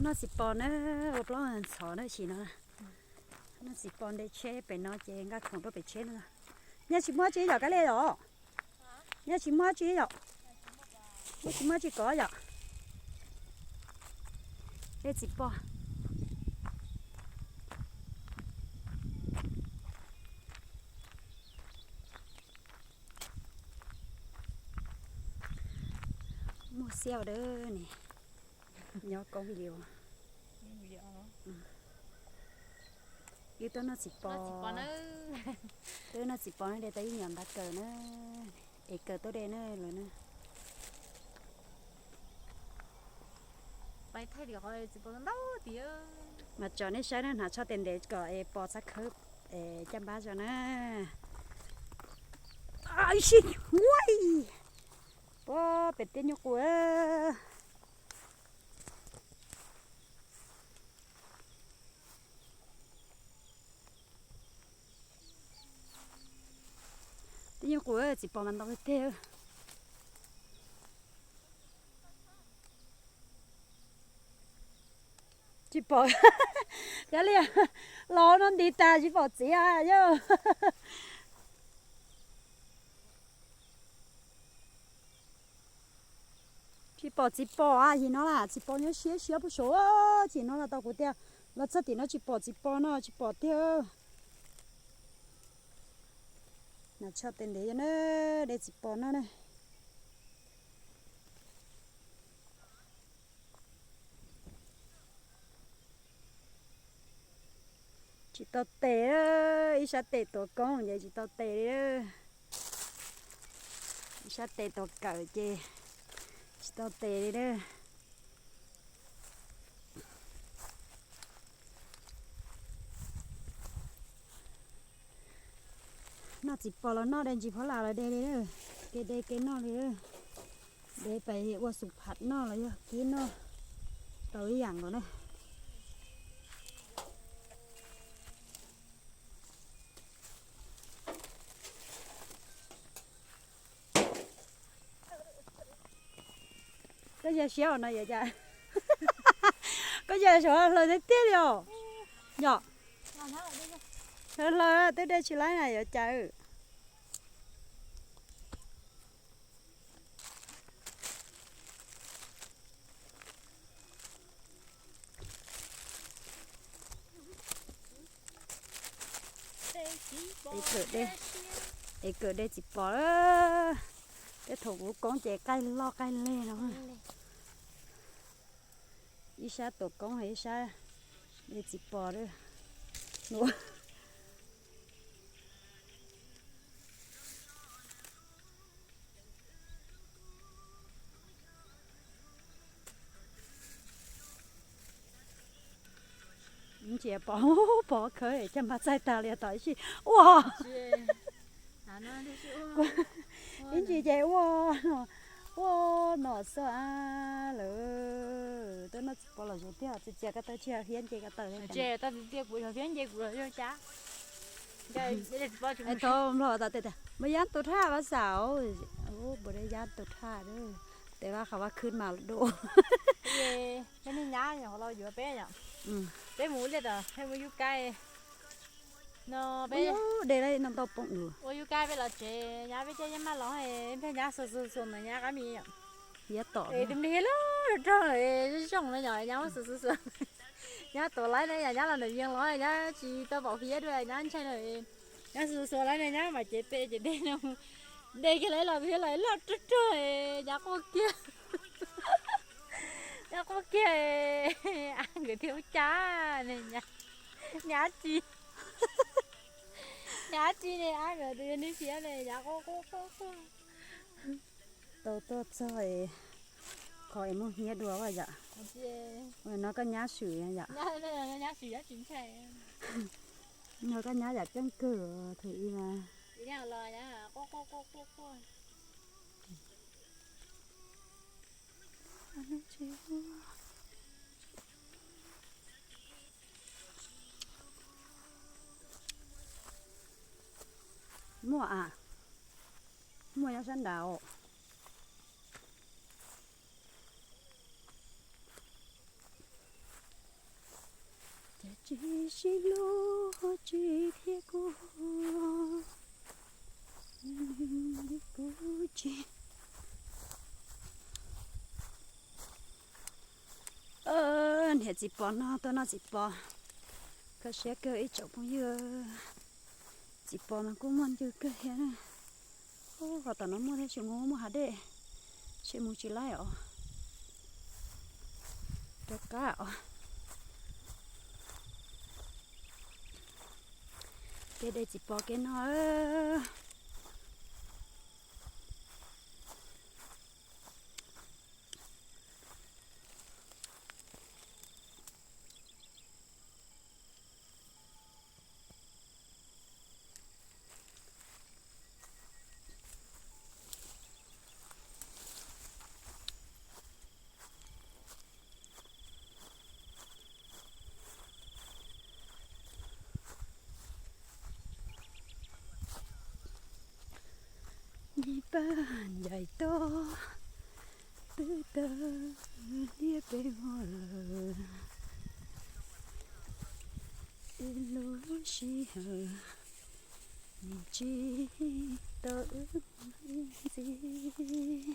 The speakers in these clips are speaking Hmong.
Noj txiv pos na, ua plaub ntxhov na sim no. Noj txiv pos nte tsheb pem no ces nqa khoom rau pem tsheb no. Nyaj tsis muaj tsi yom, kab li yom? Nyaj tsis muaj tsi yom? Nyaj tsis muaj tsi kov yom? Dej txiv pos. Muaj xiab dawb ne, nyob koob li. Wb tuaj noj txiv pos, tuaj noj txiv pos na, de tau ib nyuag ntav kaws na, es kaws tuaj de na lawm na. Mas tsom nej saib na, hnav tsho tes ntev kom es pos txhab khawb es caj npab tso na. Ib sij huaj, pos pem tiaj nyuj qus. Tiaj nyuj qus txiv pos mas ntau tiag tiag. Tsis pom, yog li los no nti tas tsis pom txiv a yog. Tsis pom txiv pos a, yim no las txiv pos nyob siab siab puag saud. Tim no los tau kuv tias los txog tim no tsis pom txiv pos no tsis pom tiag. Hnav tsho tes ntev na, de txiv pos noj na. Tsis tau tes, ib sab tes tuav koob ces tsis tau tes li. Ib sab tes tuav kawm ces tsis tau tes li na. Noj txiv pos los noj, de ntsis phaub las los de li, kev de kev noj li. De pais ua xus pham noj los yog kib noj tau ib yam nkaus na. Koj yog siab no yuav cas? Koj yog sav hlaws tiag tiag li os. Yom, hlaws hlaws twb de tsis laib na yuav cas. Es kawm de txiv pos, tej thaum kuv koob ces qaij loj qaij leg no. Ib sab tuav koob ib sab de txiv pos. Ntsia pom, pom khawb caj npab txaij tag li tom ib sij ua. Ib ntsis ces ua, ua no xwb a. Lawv tuaj noj txiv pos los zoo tiag, txiv txias ko taw tsis yog hiab nce ko taw li. Txiv txias kuv yog hiab nce kuv los yog cas. Thov mlog tas tes tias mas yab tus thaj vas xav, npua de yab tus thaj, tes vaj qhov vaj khwb mas dua. Peb niag nyab nyuam qhuav los yuav peb yom, peb mus ua liaj tod, peb mus yub kaib no, peb de ntau poob ua yub kaib peb los tsev, nyab peb coj yeej maj los, peb nyab xuas xuas xuas ntawd nyab qab mis yom. Tus nplig loj rog zoo zoo no yom, nyab muab xuas xuas xuas, nyab tuav laib na yom, nyab los ntawm yees los nyab tsis tau pom hiab dua, nyab ntshai no, nyab xuas xuas laib na nyab mam cev pem ces de no, de kiag lawv los hiab los loj rog rog, nyab quaj kiag. Nyab quaj kiag, nkawd thiaj ua cas ne, nyab tsis, nyab tsis ne, ab nkawd tus yog neeg fiab ne, nyab quaj quaj quaj quaj. Tau tuaj txog qhov es muaj hiab dua yom. No koj nyab swm yom. No koj nyab yam ceeb kawg thaum ub mas. Muaj a, muaj nyob sab nraud. Tsis sib hlub tsis thiab kuv, kuv tsis. Niam txiv pos no tuaj noj txiv pos, kho siab kawg ib tsoom phooj ywg. Txiv pos mas kuj muaj ncw kawg thiab na. Ho tom no muaj tab sis muaj hav dej, tsis mus tsis laib os. Rov qab os. Kev de txiv pos kev no. Nce paj ncaim toj, twb tawm liab peb vog lawm. Ib lub sij hawm nim tsis tau wb ntxiv.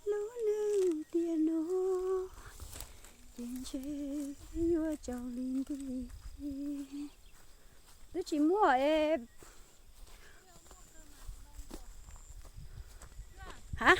Lub neej tiam no ces ntshe yuav tsaus li nti. Twb tsis muaj es. Ha?